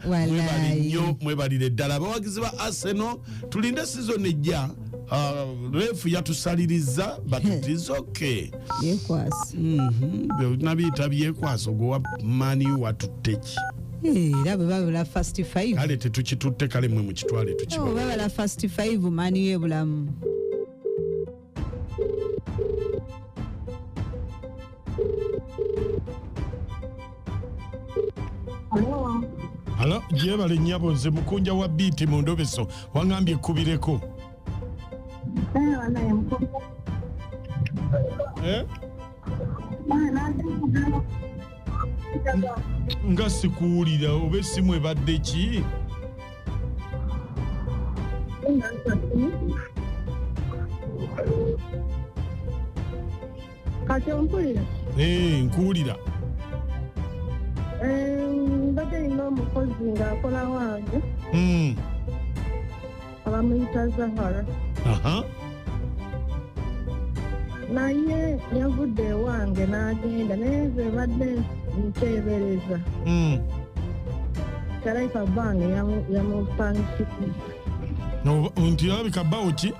Mwebale nnyo, mwebalire ddala abawagizi ba Arsenal. Tulinde season ejja. Refu yatusaliriza, but it is okay. Yekwasa. Nabiyita byekwasa. Ogwo Man U watutte ki? Era bwe babula first five. Kale tetukitutte, kale mwe mukitwale tukiba. Oh, babala first five, Man U ebulamu. Alo, gyebale nnyabo, nze mukunja wa Biiti mu ndobeso, waŋŋambye ekkubireko. Eh? Nga sikuwulira, oba essimu ebadde ki? Kati ompulira? Eh, nkuwulira. Mbadde nina omukozi ng'akola wange, abamuyita Zahara. Naye yavudde ewange n'agenda, naye nze badde nteebereza. Kyalabika bbange yamupangisiriza. Nti alabika bbaawo ki?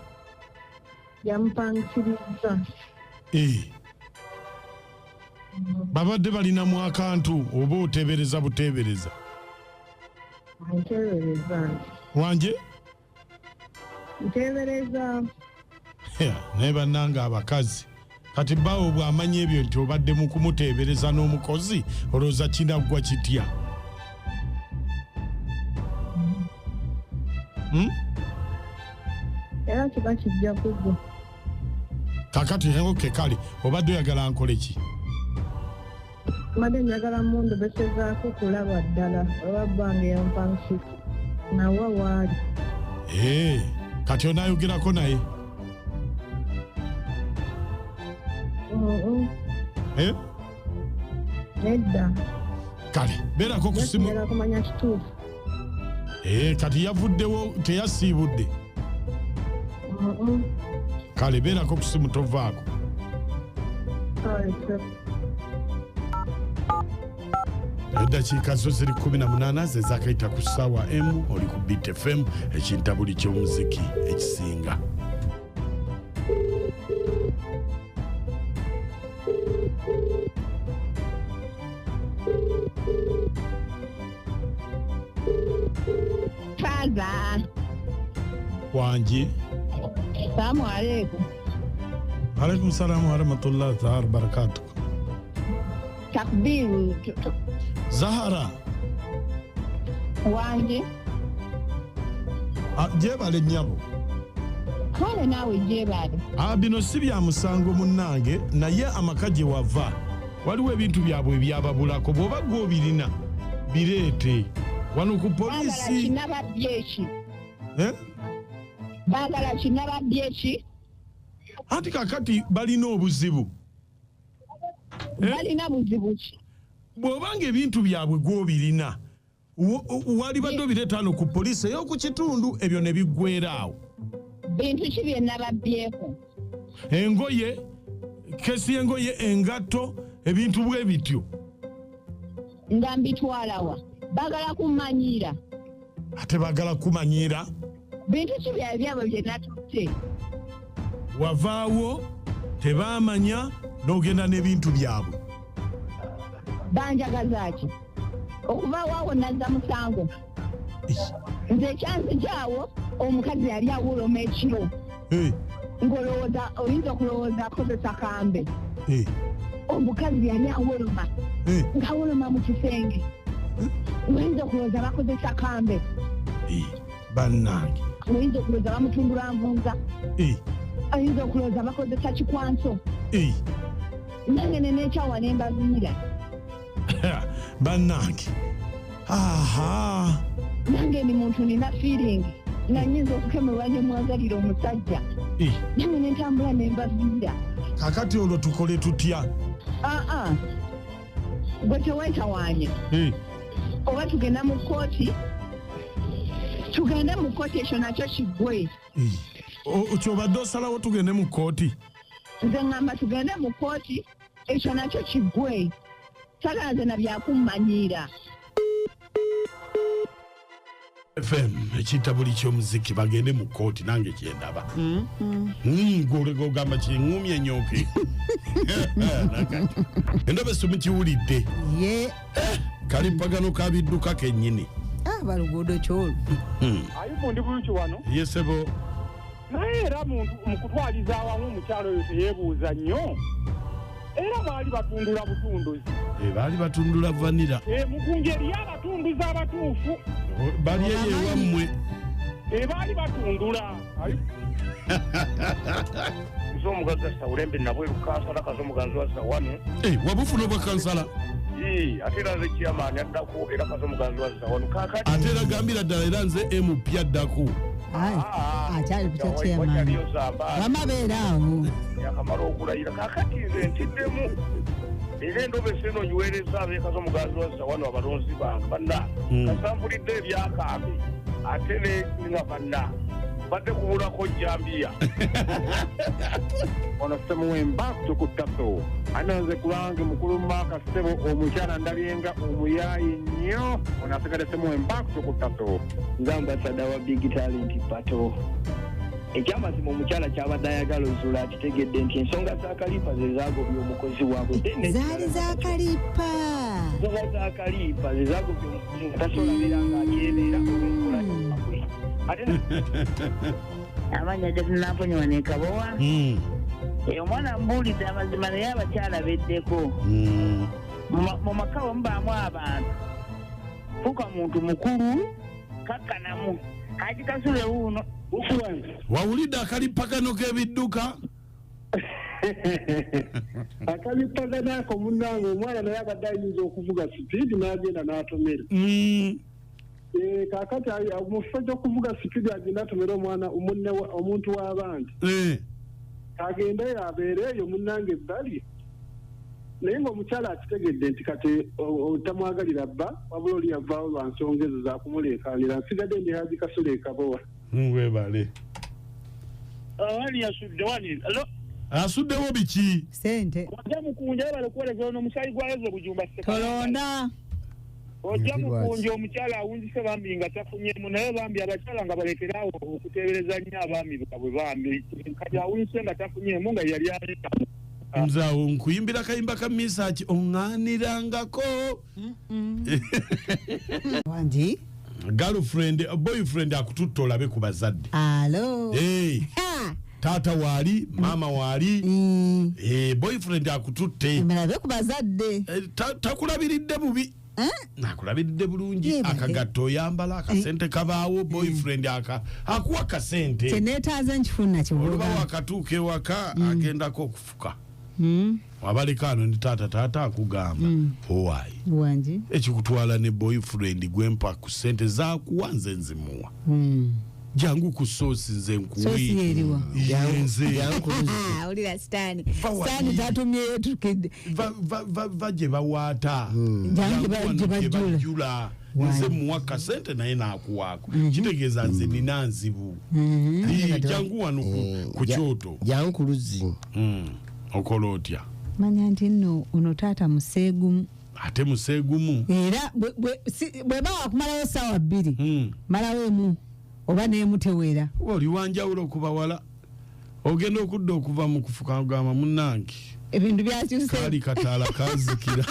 Yamupangisiriza. Eh. Babadde balinamu akantu oba oteebereza buteebereza? Nteebereza. Wanje? Nteebereza. Naye bannange abakazi, kati bbaawo bw'amanya ebyo nti obadde mu kumuteebereza n'omukozi, olowooza kinaggwa kitya? Era kiba kijja kuggwa. Kakati okay, kale obadde oyagala nkole ki? Mbadde njagala mundobesezaako kulaba ddala oba bbange yampangisisa nawa waali. Kati onaayogerako naye? Eh? Nedda. Kale beerako ku ssimu. Njagala kumanya kituufu. Kati yavuddewo, teyasiibudde? Kale beerako ku ssimu, tovaako. Eddakiika zo ziri 18 ze zaakayita ku ssaawa emu. Oli ku Beat FM, ekintabuli ky'omuziki ekisinga. Faza. Wangi. Salamu alaikum. Alaikum salamu warahmatullahi taala barakatuh. Takbiru. Zahara. Wangi. Gyebale nnyabo. Kale naawe gyebale. Bino si bya musango munnange, naye amaka gye wava waliwo ebintu byabwe ebyababulako, bw'oba gw'obirina bireete wano ku poliisi. Baagala ki? Eh? Baagala kinababbye ki? Anti kakati balina obuzibu. Balina buzibu ki? Bw'obanga ebintu byabwe gw'obirina, walibadde obireeta wano ku poliisi ey'oku kitundu, ebyo ne biggweera awo. Bintu ki bye nababbyeko? Engoye, kesi y'engoye, engatto, ebintu bwe bityo. Nga mbitwala wa? Baagala kummanyiira. Ate baagala kumanyiira? Bintu ki byabwe bye natutte? Wavaawo tebaamanya n'ogenda n'ebintu byabwe. Banjagaza ki? Okuvaawo awo nazza musango. Nze ekyanzigyawo omukazi yali awoloma ekiro. Ng'olowooza oyinza okulowooza akozesa kambe. Omukazi yali awoloma. Ng'awoloma mu kisenge. Oyinza okulowooza bakozesa kambe. Bannange. Oyinza okulowooza bamutundula nvunza. Oyinza okulowooza bakozesa kikwanso. Nange ne neekyawa ne mbaviira. Bannange. Aha. Nange ndi muntu nina feeling. Nga nnyinza okukemebwa ne mwagalira omusajja. Nange ne ntambula ne mbaviira. Kakati olwo tukole tutya? Aa. Gwe teweetawaanye. Oba tugenda mu kkooti. Tugende mu kkooti ekyo nakyo kiggwe. Ky'obadde osalawo tugende mu kkooti? Nze ŋŋamba tugende mu kkooti ekyo nakyo kiggwe. Saagala nze na byakummanyiira. FM ekitabuli ky'omuziki, bagende mu kkooti, nange kyendaba. Gwolega ogamba kiŋŋumye nyoke. Endobe simukiwulidde. Ye. Kalipagano ka bidduka kennyini. Ah, baluguudo kyolu. Ayubu, ndi bulungi wano. Ye ssebo. Naye era muntu mu kutwaliza awamu, omukyalo oyo teyeebuuza nnyo, era baali batundula butunduzi. Eh, baali batundula vanilla. Eh, mugunja eriyo abatunduzi abatuufu. Bali eyo ewammwe. Eh, baali batundula. Nze omugagga Sawulembe Nabweru, kansala Kazo Muganzi wa Zawanu. Eh, wabufuna obwa kansala? Ii, ate era nze chairman addako, era Kazo Muganzi wa Zawanu. Kaakati Ate era gambira ddala, era nze MP addako. Ayi, akyali ku kya chairman. Wakyaliyo Zambaali. Wamabeera awo. Yakamala okulayira. Kaakati nze ntiddemu, era endobesa eno nyiweereza abeekazo Muganzi wa Zawanu, abalonzi bange banna. Kasampulidde ebyakambe ate ne nga banna badde kubulako jambiya. Ono Semuwemba kutukuttaso ananze kulange mukulu Maaka ssebo, omukyala ndabyenga omuyaayi nnyo. Ono asigadde Semuwemba kutukuttaso. Nze ambasada wa Big Talent Pato. Ekyamazima, omukyala kyabadde ayagala ozuula akitegedde nti ensonga za kalipa ze zagobya omukozi waabwe. Then Zaali za kalipa. Ensonga za kalipa ze zagobya omukozi, nga tasobola beera ng'akebeera olw'enkola yaabwe. Ate Amanya getunamponye wano ekabowa. Omwana mbuulidde amazima, naye abakyala beddeko. Mu maka we mubaamu abantu, fuuka muntu mukulu, kakkanamu. Haji Kasule wuuno. Wawulidde akalipagano k'ebidduka? Akalipagano ako, munnange, omwana naye abadde ayinza okuvuga sipiidi n'agenda n'atomera. Eh, kaakati mu kifo ky'okuvuga sipiidi agenda atomera omwana munne omuntu w'abandi, agende abeere eyo, munnange, ebbali. Naye ng'omukyala akitegedde nti kati otamwagalira bba, wabula oli yavaawo lwa nsonga ezo zakumuleekaanira. Nsigadde ndi Haji Kasule Ekabowa. Webale. Wani yasudde wani? Alo? Asuddewo biki? Sente. Ojja mukunja, webale kuweereza. Ono omusaayi gwa Yezu Bujumba. Tolonda. Ojja mukunja, omukyala awunzise bambi nga tafunyemu, naye bambi abakyala nga balekeraawo okuteebereza nnyo abaami baabwe. Bambi kati awunzise nga tafunyemu nga yali aleka. Nze awo nkuyimbira kayimba ka Misaki, oŋŋaanirangako. Wangi. Girlfriend, boyfriend akututta olabe ku bazadde. Alo. Hey, Ha! taata waali, maama waali. Eh, boyfriend akututte. Mulabe ku bazadde. Eh, takulabiridde bubi. Eh? Nakulabiridde bulungi. Ye, bale. Akagatto oyambala, akasente kabaawo, boyfriend akuwa kasente. Kyeneetaaza nkifuna. Oluba Kibuga. Wakatuuka ewaka, agendako okufuka, wabaleka ano ne taata. Taata akugamba, owaayi? Wangi. Ekikutwala ne boyfriend gwempa ku sente zakuwa, nze nzimuwa. Jangu ku soosi, nze. Soosi eriwa? Nze. Ah, wulira sitaani. Va wali. Sitaani tatumyeyo tukidde. Va gye bawaata. Jangu Jangu gye wano gye bajjula. bajjula. Nze muwa kasente naye naakuwaako, kitegeeza nze nina nzibu. Ii, jangu wano ku kyoto. Jangu ku luzzi. Okola otya? Manya nti nno ono taata museegumu. Ate museegumu. Era bwe bawa kumalawo 2:00, malawo emu oba n'emu tewera. Oli wanjawulo ku bawala, ogenda okudda okuva mu kufuka ogamba, munnange, Ebintu byakyuse. kaali kataala kazikira.